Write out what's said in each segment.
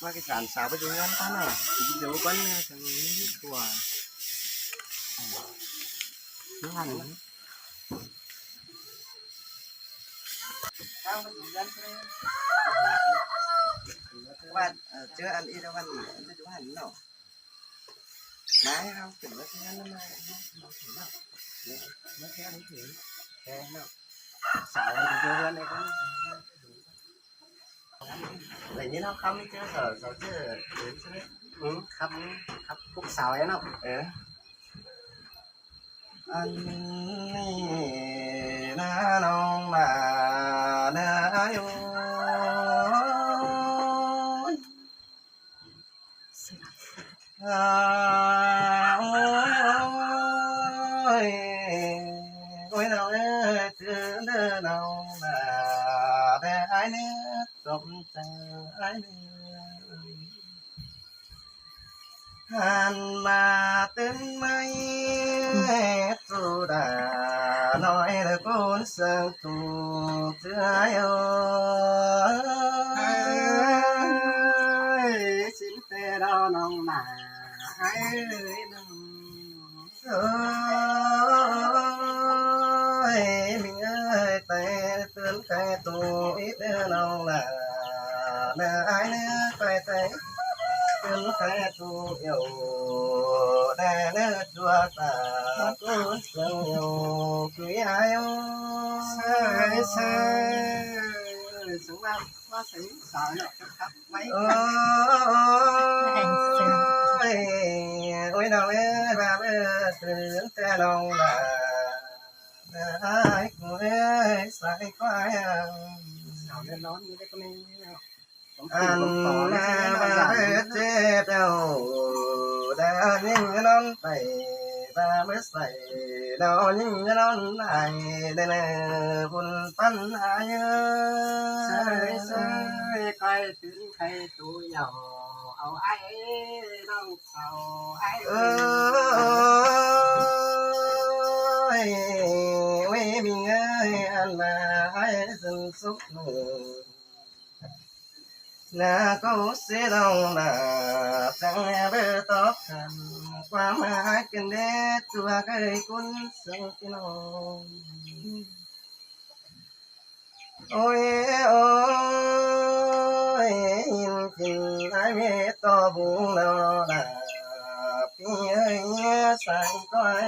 ວ່າກະສານສາວໄປຢູ່ເຮືອນກ່ອນເນາະ ໄປກິນເຂົ້າກ່ອນເນາະ ຈັ່ງນີ້ດີກວ່າ. ເອີ ເນາະ ວ່າ ເອີ ເຈີອັນອີລະວັນ ອັນຢູ່ຫັ້ນເນາະ. ມາ ເຮົາຂຶ້ນມາເທື່ອນຳ ມາ ມາເທື່ອນເຖິງແຕ່ເນາະ ສາວຢູ່ເຮືອນໃດກໍໄດ້ຍິນເຮົາຄຳນີ້ເຈີ ສາວ ສາວເຈີ ເອີ ໃຊ່ໄໝ? ອືມ ຄຳນີ້ ຄຳ ພວກສາວເນາະ ເອີ. ອັນນີ້ນະນ້ອງຫຼ້ານາເອີຍ ອາ ໂອ້ຍ ໂອ້ຍ ໂອ້ຍ ນ້ອງເອີຍ ຕື່ນເດີນ້ອງຫຼ້າ ແດ່ອ້າຍເນີ ສົມໃຈອ້າຍເນີ ຫັນມາຕື່ນໃໝ່ ໂຊດານ້ອຍເດີ ຄົນເຊິ່ງທຸກເທື່ອ ໂອ້ຍ ຊິນແຕ່ດອກນ້ອງຫຼ້າ ອ້າຍເອີຍນ້ອງ ໂອ້ຍ ມິງເອີຍ ໄຕຕື່ນໄຄຕູອີກເດີນ້ອງຫຼ້າ ນາອ້າຍເນີ ໄປໄຕຕື່ນໄຄຕູ ໂຢ ແດ່ເນີ ຈົວຕາ ໂຕເຊິ່ງໂຢ ຄືອ້າຍໂອ ເຊີຍ ເຊີຍ ເຊີຍ ເຊີຍ ວ່າ ວ່າໃສ່ສາວເນາະ ຄັບໄວ້ ໂອ້ຍ ໂອ້ຍ ນ້ອງເອີຍ ບາບເອີຍ ຕື່ນແຕ່ນ້ອງຫຼ້າ ອ້າຍກູເອີຍ ສາຍຄວາຍ ສາວແນ່ນອນຢູ່ໃນຕົວນີ້ເນາະ ອັນມາບາດເຈັບແລ້ວ ດາຍິງນອນໄປ ບາເມື່ອໃສ ດາຍິງນອນໄຫ້ ໄດ້ເນີບຸນປັນຫາຍ ເອີຍ ເອີຍ ເອີຍ ໄກ່ຕື່ນໄຂ່ຕູເຍົາ ເອົາອ້າຍນ້ອງເຂົາອ້າຍ ເອີຍ ເອີຍ ມິງເອີຍ ອັນມາອ້າຍເຊິ່ງສຸກ ນາກໍເສຍດອງນາ ຈັ່ງແລເບີຕອບກັນ ຄວາມຮັກກັນແດ່ ຕົວເຄີຍຄົນເຊິ່ງພີ່ນ້ອງ ໂອ້ຍ ໂອ້ຍ ຍິນກິນອ້າຍເມດຕໍ່ບຸງເນາະນາ ພີ່ເອີຍ ສາຍກ້ອຍ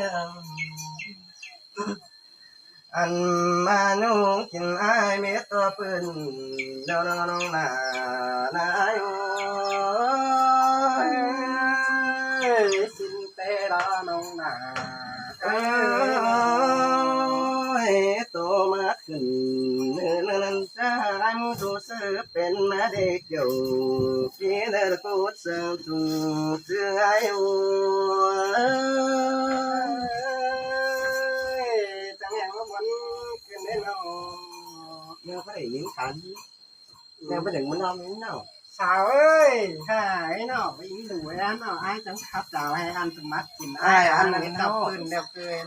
ອັນມາຍຸງກິນອ້າຍເມດຕໍ່ປືນ ດອນອນອງນານາຍໂອຍ ຊິນແຕ່ດອນອງນາເອີຍ ໂຕມາຂຶ້ນເນີນນັ້ນຈາມໂຕເສີເປັນມາເດັກໂຍ ກິນເດີໂຄດເສີ ເຊື່ອຢູ່ ຈັ່ງຫຍັງບໍ່ມ່ວນຂຶ້ນເດ້ນ້ອງ ຍັງບໍ່ໄດ້ຍິນກັນ ຍັງບໍ່ໄດ້ມານອນເນາະ ສາວເອີຍ ຫາຍເນາະ ໄປອີ່ດູແອນເນາະ ອ້າຍຈັ່ງຂັບດາວໃຫ້ອັນສະໝັດກິນ ອ້າຍອັນນັ້ນເນາະ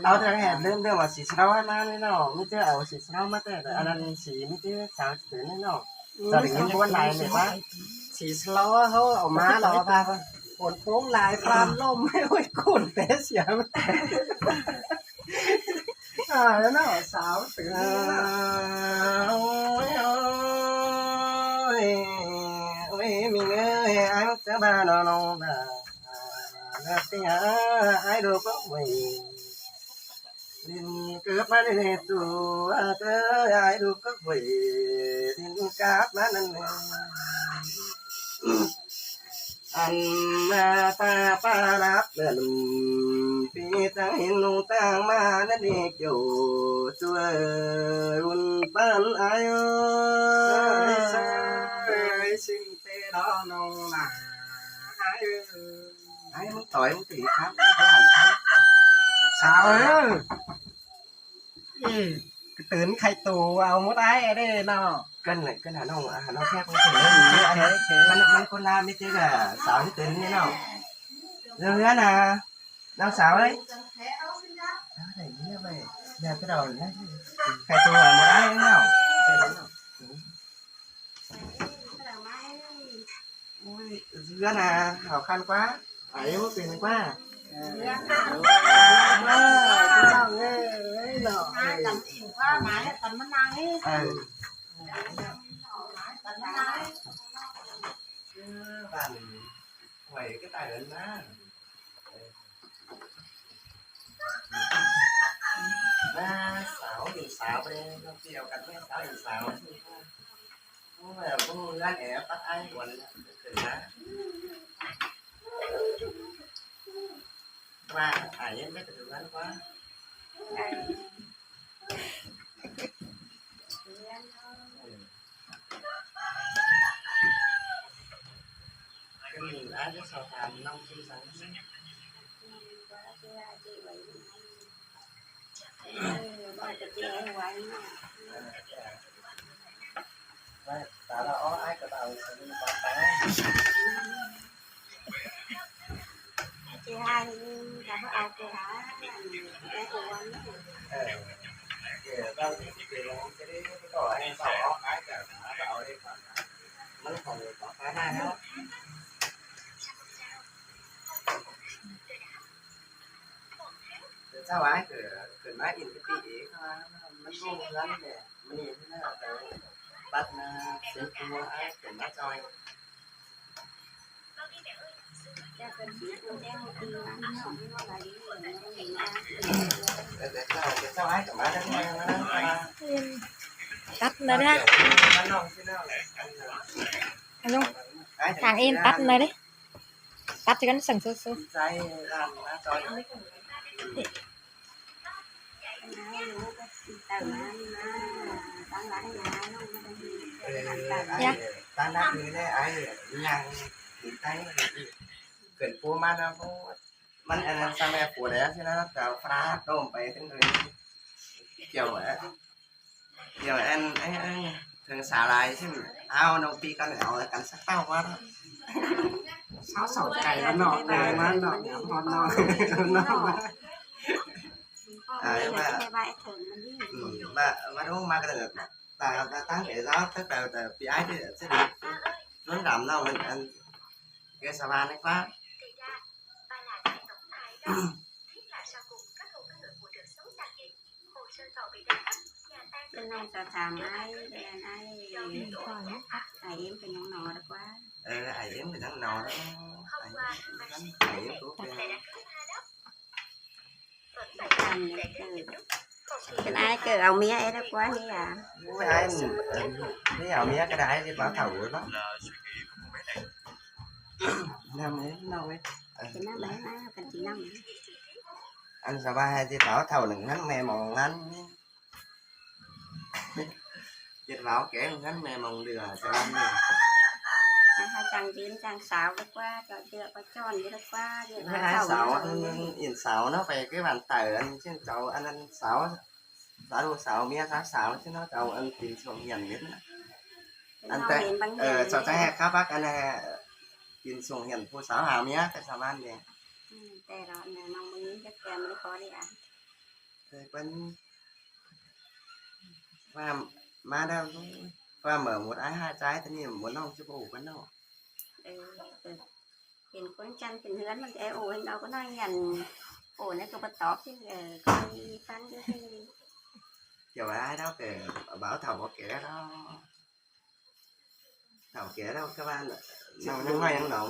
ເອົາແຕ່ແຮດເລີ່ມເລື່ອງວ່າສີສະເລົາມາເນາະ ມີແຕ່ເອົາສີສະເລົາມາແຕ່ອັນນັ້ນສີມີແຕ່ສາວເປັນເນາະ ອືມ ຈະໄດ້ຍິນຄວນຫຼາຍແມ່ນບໍ່ ສີສະເລົາເຮົາເອົາມາແລ້ວວ່າຝົນໂປ່ງຫຼາຍຟ້າລົມ ໂອ້ຍ ໂກນແຕ່ສຽງ ອ່າ ແລ້ວເນາະ ສາວຕື່ນ ໂອ້ຍ ໂອ້ຍ ໂອ້ຍ ມິງເອີຍ ອັງຈະບານອນອງບາ ນາເຕຍ ອາຍດູກເວີຍ ຫຼິ້ນເກີບມາເດໂຕ ເຕີຍ ອາຍດູກເວີຍ ຫຼິ້ນກາບມານັ້ນ ອັນມາປາປາລັບເດີນ ປີຕາງເຫັນນຸງຕາງມານັ້ນເດໂຈ ຊ່ວຍຮຸນປານອາຍເອີຍ ເອີຍ ເອີຍ ຊິງເຕດອນອງຫຼາອາຍເອີຍ ໃຫ້ມັນຕ່ອຍມັນຕີຄັບ ສາວເອີຍ ອີ ກະຕື່ນໄຂ່ຕູເອົາໝົດອ້າຍເດ້ເນາະ ກັນ ກັນຫານ້ອງ ຫານ້ອງແຊບ ມັນ ມັນຄົນລາວມີແຕ່ສາວທີ່ຕື່ນນີ້ເນາະ ເລື່ອງເຮືອນນະ ນ້ອງສາວເອີຍ ໄດ້ຍິນແລ້ວໄປ ແບບກະດອນນະ ໄຂ່ຕູເອົາໝົດອ້າຍເນາະ. ຍ ເຮືອນນະ ເຮົາຄັນກວ່າ ໄປບໍ່ເປັນກວ່າ ເຮືອນນະ ເອີ ເອີ ເອີ ເນາະ ຫາກັນອີກວ່າ ມາກັນມານັ່ງນີ້ ເອີ ມາກັນມານັ່ງນີ້ ເອີ ບ້ານຂ້ອຍກໍຕາຍແລ້ວນະ ເອີ ມາສາວເປັນສາວໄປເນາະ ດຽວກັນ ມາສາວເປັນສາວ ໂອ້ຍ ບໍ່ຮູ້ເຮືອນແອ ປັດອ້າຍກ່ອນ ຂຶ້ນມາ ວ່າອ້າຍຍັງໄປເຮືອນກວ່າ ເອີ ຂຶ້ນ ອ້າຍຈະສອບຖາມນ້ອງຊື່ຫຍັງ? ເອີ ເອີ ຕາລະອໍ ອ້າຍກໍເອົາ ເອີ ເອີ ເອີ ເອີ ເອີ ເອີ ມັນຂອງ ເຈົ້າອ້າຍ ເກີດ ເກີດມາອິນກະຕິເອງ ມັນບໍ່ເຮືອນແຫຼະ ມື້ນີ້ເພິ່ນເອົາໄປປັດນາເຊັນຄົວ ອ້າຍເກີດມາຈອຍ ເອີ ເຈົ້າ ເຈົ້າອ້າຍເກີດມາໄດ້ ຕັດນະເດ້ ມານ້ອງຊື່ນ້ອງ ອັນນ້ອງ ທາງເອັນຕັດນະເດ້ ຕັດກັນສັ່ງໂຊໆ ໃຈຮ້ານມາຈອຍ ເອີ ຕັ້ງຫຼັກນີ້ແຫຼະ ອ້າຍຍ່າງຂຶ້ນໄປ ເກີນປູມານະ ໂອ້ ມັນອັນນັ້ນຊະແມ່ປູແລ້ວຊິນະ ແຕ່ຟາດໂດມໄປເຖິງເລີຍ ກ່ຽວ ດຽວອັນ ເອີ ເຖິງສາລາຍຊິ ເອົານ້ອງປີກັນ ເອົາກັນສັກເຕົ້າວ່າ ສາວເສົ້າໃຈແລ້ວເນາະ ເອີ ມາເນາະ ຮອດເນາະ ເອີ ວ່າ ອືມ ວ່າ ວ່າລົງມາກໍໄດ້ ຕາ ຕາຕັ້ງໃຈລາວ ຕັ້ງແຕ່ ແຕ່ປີອ້າຍທີ່ສະເດັດສວນດຳເນາະ ມັນ ອັນ ເກສະວານນີ້ວ່າ ເປັນນ້ອງສາວຖາມອ້າຍ ເປັນອ້າຍ ອ້າຍເອັມເປັນຫຍັງໜໍດອກວ່າ ເອີ ອ້າຍເອັມເປັນຫຍັງໜໍດອກ ອ້າຍເອັມ ອ້າຍເອັມ ເປັນອ້າຍເກີດເອົາເມຍເອດອກວ່ານີ້ອະ ໂອ້ຍ ອ້າຍ ເອີ ເອົາເມຍກໍໄດ້ ເຮັດບ່າວເຖົ້າເນາະ ນ້ຳເອີຍ ນ້ອງເອີຍ ເອີ ເປັນນ້ຳເອີຍ ມາກັນກິນນ້ຳ ອັນສະບາຍ ເຮັດບ່າວເຖົ້າໜຶ່ງນັ້ນ ແມ່ມອງນັ້ນ ເຮັດວາວແກງຫັ້ນ ແມ່ມອງເດືອ ຈະລຳເດືອ ໃຫ້ເຮົາຈັ່ງຢືນຈັ່ງສາວດີກວ່າ ເຈາະເຈືອກວ່າຈ້ອນດີກວ່າ ເຮັດວາວເຂົ້າ ສາວ ເອີ ອິນສາວເນາະ ໄປຄືບ້ານໃຕ້ ອັນເຊັ່ນເຈົ້າ ອັນນັ້ນສາວ ສາວ ສາວເມຍ ສາວ ສາວ ເຊັ່ນເນາະ ເຈົ້າ ອັນກິນຊ່ວງຫຽນເຮັດນະ ອັນແຕ່ ເອີ ເຈົ້າຈະແຮກຄາບັກ ອັນແຮ ກິນຊ່ວງຫຽນ ຜູ້ສາວຫາເມຍ ແຕ່ຊາວບ້ານເດ້ ອືມ ແຕ່ລະ ນ້ອງບໍ່ຍິນຈັກເທື່ອ ບໍ່ໄດ້ຂໍເດ້ອະ ເອີ ເພິ່ນ ວ່າມາແລ້ວ ວ່າເມື່ອໝົດອ້າຍຫາຍໃຈ ຕອນນີ້ໝົດນ້ອງຊິບໍ່ໂອກັນເນາະ ເອີ ເອີ ເຫັນຄົນຈັນເປັນເຮືອນມັນແອໂອເຫັນເຮົາກໍນ້ອຍອັນໂອແລ້ວກໍບໍ່ຕອບ ເອີ ກໍມີຟັງຢູ່ ເຈົ້າວ່າອ້າຍເຮົາແຕ່ບ່າວເຖົ້າບໍ່ແກ່ແລ້ວ ເຖົ້າແກ່ແລ້ວກໍວ່ານ້ອງຍັງນ້ອຍຍັງໜອງ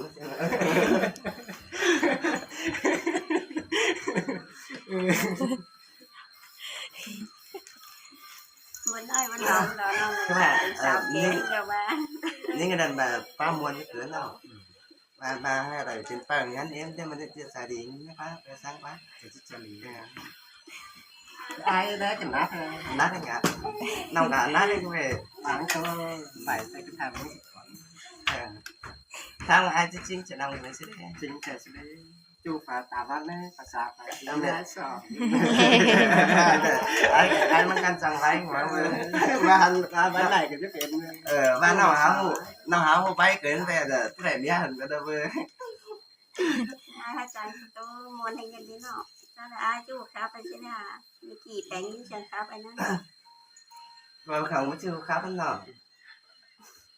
ບໍ່ນ້ອຍບໍ່ໜອງດອກ ນ້ອງເປັນສາວແກ່ແລ້ວວ່າ ນີ້ກໍນັ້ນແບບປ້າມ່ວນເກີນເນາະ ມາ ມາໃຫ້ໄດ້ເປັນປ້າງານເອັມ ແຕ່ມັນຈະສາດີນະປ້າ ໄປສ້າງປ້າ ຈະສາດີ ເອີ ອ້າຍໄດ້ກັນນະ ນະໄດ້ກະ ນ້ອງກະນະໄດ້ເວີຍ ຟັງໂຕ ໄປໃສ່ກະຖາງ ເອີ ທາງອ້າຍຈິງຈະນຳໄປຊິ ຈິງຈະຊິ ຈູ່ຝາຕາວັນເລີຍ ພາສາໄປ ນຳແມ່ສອນ ອ້າຍ ອ້າຍມັນກັນຈັງໄວຫົວເວີຍ ວ່າອັນ ວ່າວັນໃດກໍຈະເປັນ ເອີ ວ່ານ້ອງຫາຮູ້ ນ້ອງຫາຮູ້ໄວເກີນ ແຕ່ ແຕ່ຜູ້ໃດເມຍຫັ້ນກໍໄດ້ເວີຍ ອ້າຍຫາຍໃຈໂຕມ່ວນແຮງກັນດີເນາະ ຊັ້ນລະອ້າຍຈູ່ຂາວໄປຊິນະ ມີກີແປງຍິງເຊີງຂາວໄປນຳ ເວົ້າເຂົາບໍ່ຈື່ຂາວເນາະ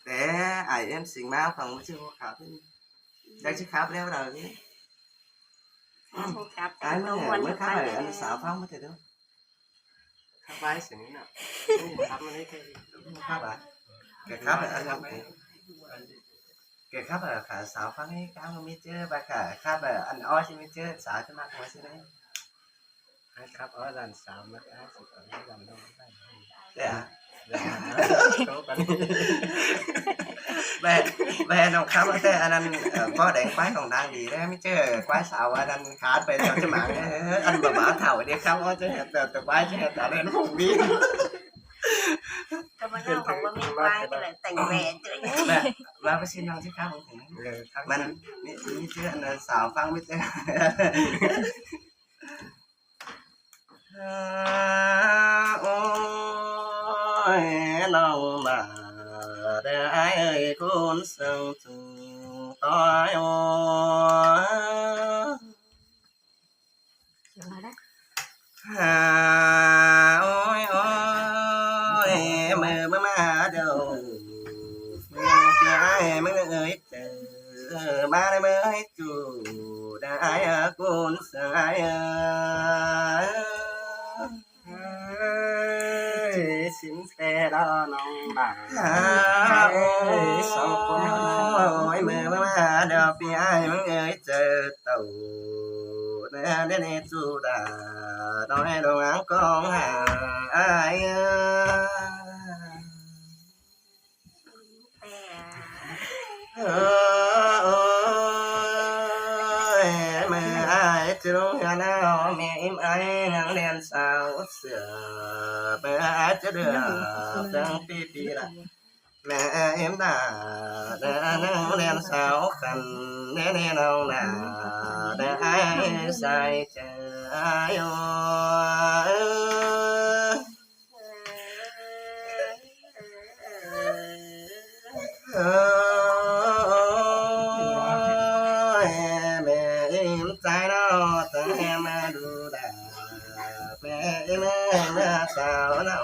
ແຕ່ ອ້າຍເອັມສິງມາຟັງ ບໍ່ຊື່ຜູ້ຂັບ ຢາກຊິຂັບແລ້ວລະນີ້ ຜູ້ຂັບ ອ້າຍ ເມື່ອຍ ເມື່ອຍຂັບໃຫ້ອັນສາວຟັງມາເທື່ອເດີ ຂັບໄວຊິນີ້ນະ ຂັບມານີ້ ຂັບອະ ແກຂັບອັນນັ້ນ ແກຂັບອະ ຂາສາວຟັງນີ້ ກາງມີເຈີ ບາຂາ ຂັບອະ ອັນອໍຊິມີເຈີ ສາວຈະມັກຫົວຊິໄດ້ ໃຫ້ຂັບ ອໍ ຫຼານສາວມັກ ອ້າຍຊິໄປນຳຫຼານນ້ອງໄດ້ ເດ້ອະ ໂຕກັນ ແບ ແບນ້ອງຂັບ ແຕ່ອັນນັ້ນ ເອີ ບໍ່ແດງຄວາຍຂອງນາງດີເດ້ ມີເຈີຄວາຍສາວອັນນັ້ນ ຂາດໄປສອງຈະໝາກ ເອີ ອັນບໍ່ບາເຖົ້າເດ້ ຂັບ ອໍ ຈະເຮັດແຕ່ຄວາຍ ຈະເຮັດແຕ່ເລື່ອງພວກນີ້ ກໍບໍ່ຍອມບອກວ່າມີຄວາຍ ກໍເລີຍແຕ່ງແບ ແບ ວ່າໄປຊິນ້ອງຊິຂັບ ເອີ ມັນມີ ມີເທື່ອອັນນັ້ນ ສາວຟັງມີເທື່ອ ໂອ້ຍ ນ້ອງຫຼ້າເດີ ອ້າຍເອີຍ ຄົນເຊິ່ງສູງຕ່ອຍ ໂອ້ຍ ໂອ້ຍ ໂອ້ຍ ເມື່ອ ເມື່ອມາເດີ ເມື່ອ ອ້າຍ ເມື່ອເອີຍ ເຈີມາເດີ ເມື່ອເອີຍ ຈູດາຍ ຄົນເຊິ່ງອ້າຍເອີຍ ເອີຍ ຊິນແຕ່ດອນ້ອງບາ ເອີຍ ສອງຄົນ ໂອ້ຍ ເມື່ອມາເດີ ພີ່ອ້າຍ ເມື່ອເອີຍ ເຈີໂຕ ເດີ ເດີ ເດີ ຈູດາ ນ້ອຍ ດອງ ກອງ ຫາ ອ້າຍເອີຍ ເອີ ໂອ້ຍ ເມື່ອອ້າຍຈະລົງເຮືອນເອົາແມ່ອີ່ມ ອ້າຍນາງແດນສາວເສືອ ເມື່ອອ້າຍຈະເດືອດຈັ່ງປີປີລະ ແມ່ອີ່ມນາ ນາງແດນສາວຂັນ ແນ່ໆ ນ້ອງນາ ນາອ້າຍໃສ່ໃຈອ້າຍ ໂອ້ຍ ໂອ້ຍ ແມ່ອີ່ມໃຈເນາະ ຕັ້ງແຮງມາດູແລ ແມ່ອີ່ມເອີຍ ເມື່ອສາວເນາະ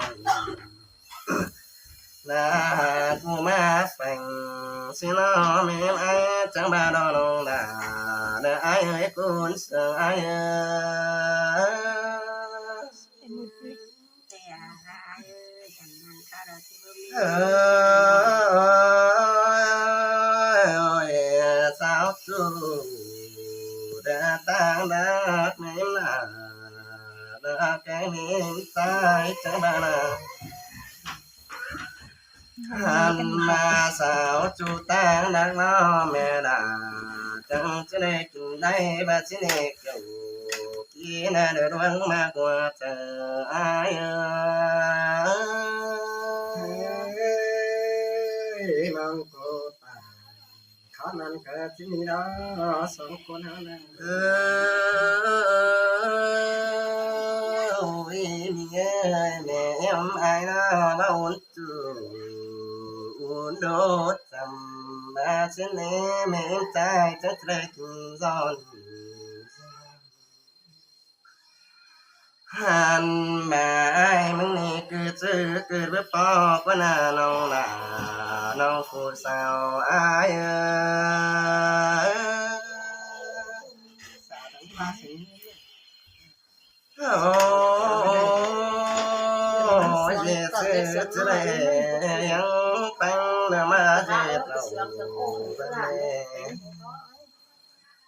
ນາຫາກຜູ້ມາແຟງ ຊິເນາະ ແມ່ອີ່ມອ້າຍ ຈັ່ງບາດອນ້ອງນາ ນາອ້າຍເອີຍ ຄົນເຊິ່ງອ້າຍເອີຍ ເອີຍ ສາວຈູດາຕ່າງດາກແມ່ນາ ດາກແກງເຫັນຕາຍຈັງບານາ ຫັນມາສາວຈູຕ່າງດາກນ້ອງແມ່ນາ ຈັ່ງຈະໄດ້ກິນໄດ້ບາດຊິເນກ ກິນນາເດີດວງມາກວ່າເຈີອ້າຍເອີຍ ມັງໂກຕາ ເຂົານັ້ນກໍຊິມີດອກສອງຄົນເຮົານັ້ນ ເອີຍ ມີເອີຍ ແມ່ເອັມອ້າຍນ້ອງວ່າອຸ່ນຈູ ອຸ່ນໂດດຈຳ ມາຊິເນ ແມ່ເອັມຕາຍຈັກໄດ້ກິນຊ້ອນ ຫັນມາອ້າຍມຶງນີ້ຄືຈື່ເບີປອກວ່າໜ້ານ້ອງຫຼ້າ ນ້ອງຜູ້ສາວອ້າຍເອີຍ ໂອ້ຍ ເສຍເສຍເສຍ ຍັງປັງນະມາເສຍ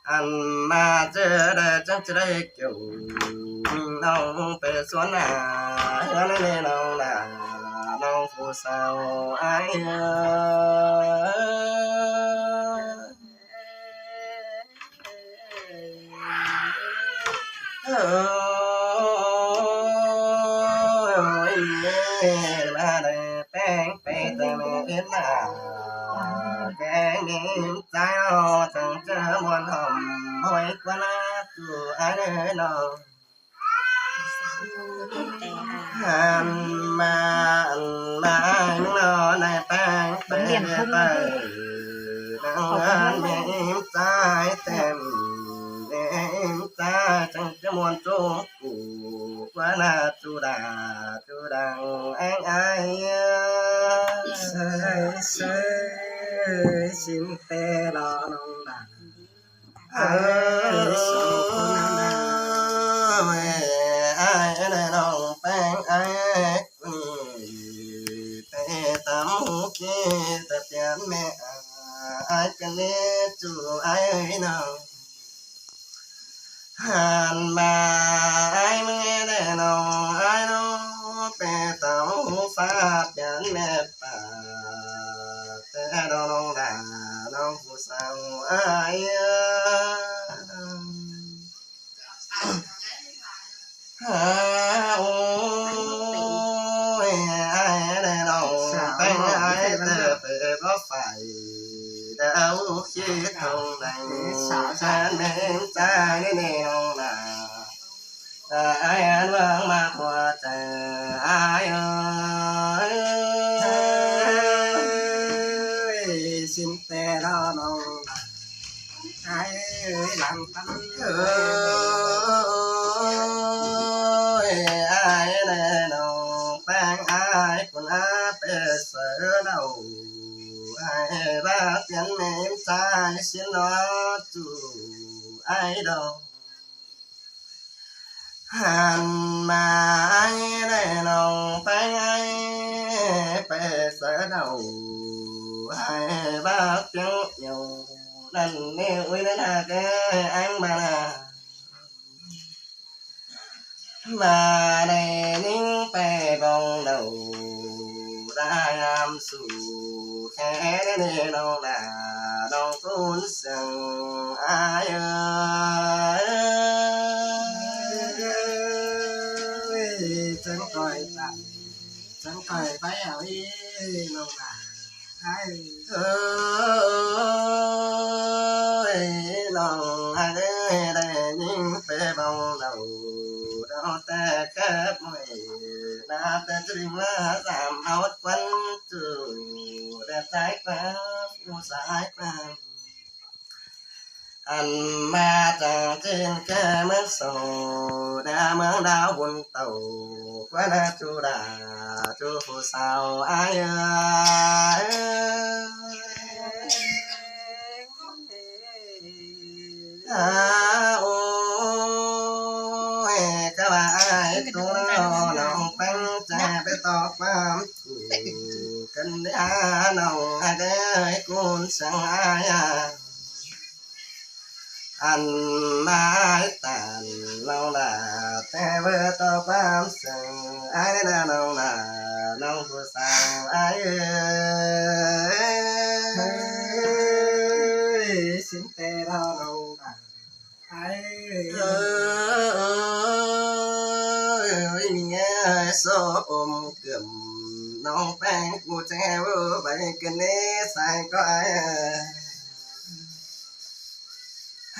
ອັນມາເຈີໄດ້ຈັ່ງຈະໄດ້ເກີດ ນ້ອງໄປສວນຫາເຮືອນໃນນ້ອງນາ ນ້ອງຜູ້ສາວອ້າຍເອີຍ ໂອ້ຍ ມາໄດ້ແປ້ງໄປແຕ່ແມ່ເອັນນາ ແປ້ງມີໃຈເອົາ ຈັ່ງຈະມ່ວນຫອມຫ້ອຍກວ່າໜ້າສູ່ອ້າຍເດີນ້ອງ ຫັນມາ ອັນມາອ້າຍມຶງນອນໃນແປ້ງໄປ ໄປ ນາງເອີຍ ແມ່ເອັນຕາຍແຕ່ ແມ່ເອັນຕາຍ ຈັ່ງຈະມ່ວນຈຸ ກູກວ່າໜ້າຈຸດາ ຈຸດາງແອງອາຍ ເອີຍ ເອີຍ ຊິນແຕ່ລະນ້ອງຫຼ້າ ເອີຍ ສອງຄົນນັ້ນນະ ເອີຍ ອ້າຍແລະນ້ອງແປ້ງ ອ້າຍຜູ້ນີ້ ໄປຕາມຫູເກດຕະປຽນແມ່ ອ້າຍກໍເລີຍຈູ້ ອ້າຍເອີຍນ້ອງ ຫັນມາອ້າຍເມື່ອຍແດ່ນ້ອງ ອ້າຍນ້ອງ ໄປຕາມຫູຟ້າປ່ຽນແມ່ ປາກແຕ່ດອກນ້ອງຫຼ້າ ນ້ອງຜູ້ສາວອ້າຍເອີຍ ຫາ ໂອ້ຍ ອ້າຍແດ່ນ້ອງ ສາວ ແປ້ງອ້າຍເຕີບເປີດບໍ່ໄຟ ດາວຄິດຕົງໃດ ສາວ ສາວແມ່ນຈາຍແດ່ນ້ອງຫຼ້າ ອ້າຍອັນຫວັງມາກວ່າໃຈອ້າຍເອີຍ ຊິນແຕ່ລະນ້ອງຫຼ້າ ອ້າຍເອີຍ ຫຼັງປັນ ເອີຍ ອ້າຍແລະນ້ອງແປ້ງ ອ້າຍຄຸນອາໄປໃສເນາະ ອ້າຍວ່າປ່ຽນແມ່ນຈາຍຊິນອດຈູ້ອ້າຍດອກ ຫັນມາອ້າຍແລະນ້ອງແປ້ງ ອ້າຍໄປໃສເນາະ ອ້າຍວ່າປ່ຽນຢູ່ ນັ້ນແມ່ເອີຍນັ້ນຫາກແຕ່ອັງມານາ ມາໄດ້ຍິງໄປບ້ອງເດົາ ລາຍາມສູ່ແຄ່ເນນ້ອງຫຼ້າ ນ້ອງຄູນເຊິ່ງອ້າຍເອີຍ ຈັ່ງຄ່ອຍໄປ ຈັ່ງຄ່ອຍໄປເອົາອີກນ້ອງຫຼ້າ ອ້າຍເອີຍ ນ້ອງອ້າຍເອີຍ ໄດ້ຍິງໄປເວົ້າເລົ່າ ເວົ້າແຕ່ແຄບມວຍ ໜ້າແຕ່ຈະໄດ້ມາສາມເອົາຄວັນຈູ ແຕ່ສາຍຄວາມ ສາຍຄວາມ ອັນມາຈາກຈີນແກ່ເມືອງໂສດາ ເມືອງດາວບຸນເຕົ້າ ຄວນຈູດາ ຈູຜູ້ສາວອ້າຍເອີຍ ອາ ໂອ້ຍ ກະວ່າອ້າຍໂຕນ້ອງແປ້ງຈະໄປຕໍ່ຄວາມ ກັນເດີນ້ອງເອີຍ ຄູນສັງອາຍ ອັນມາຍຕານນ້ອງຫຼ້າ ແຕ່ເວີຕໍ່ຄວາມສັງອາຍນະນ້ອງຫຼ້າ ນ້ອງຜູ້ສາວອາຍເອີຍ ຊິນແຕ່ລະນ້ອງຫຼ້າ ອ້າຍເອີຍ ເອີຍ ມີແງ່ໂຊອົມກຶມ ນ້ອງແປ້ງກູແຈເວີໄວ້ກັນເນ ສາຍກໍອ້າຍ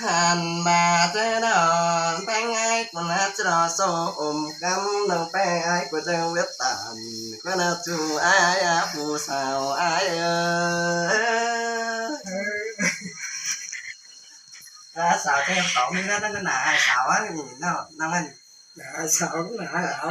ຫັນມາເຈີນ້ອງແປ້ງອ້າຍກູນາຈະລໍໂຊອົມກຳ ນ້ອງແປ້ງອ້າຍກູຈະເວດຕານ ກວ່ານາຈູອ້າຍ ຜູ້ສາວອ້າຍເອີຍ ອ່າ ສາວແກ້ວສອງນີ້ນະ ນັ້ນນະ ສາວອັນນີ້ເນາະ ນາງນັ້ນ ສາວ ສາວ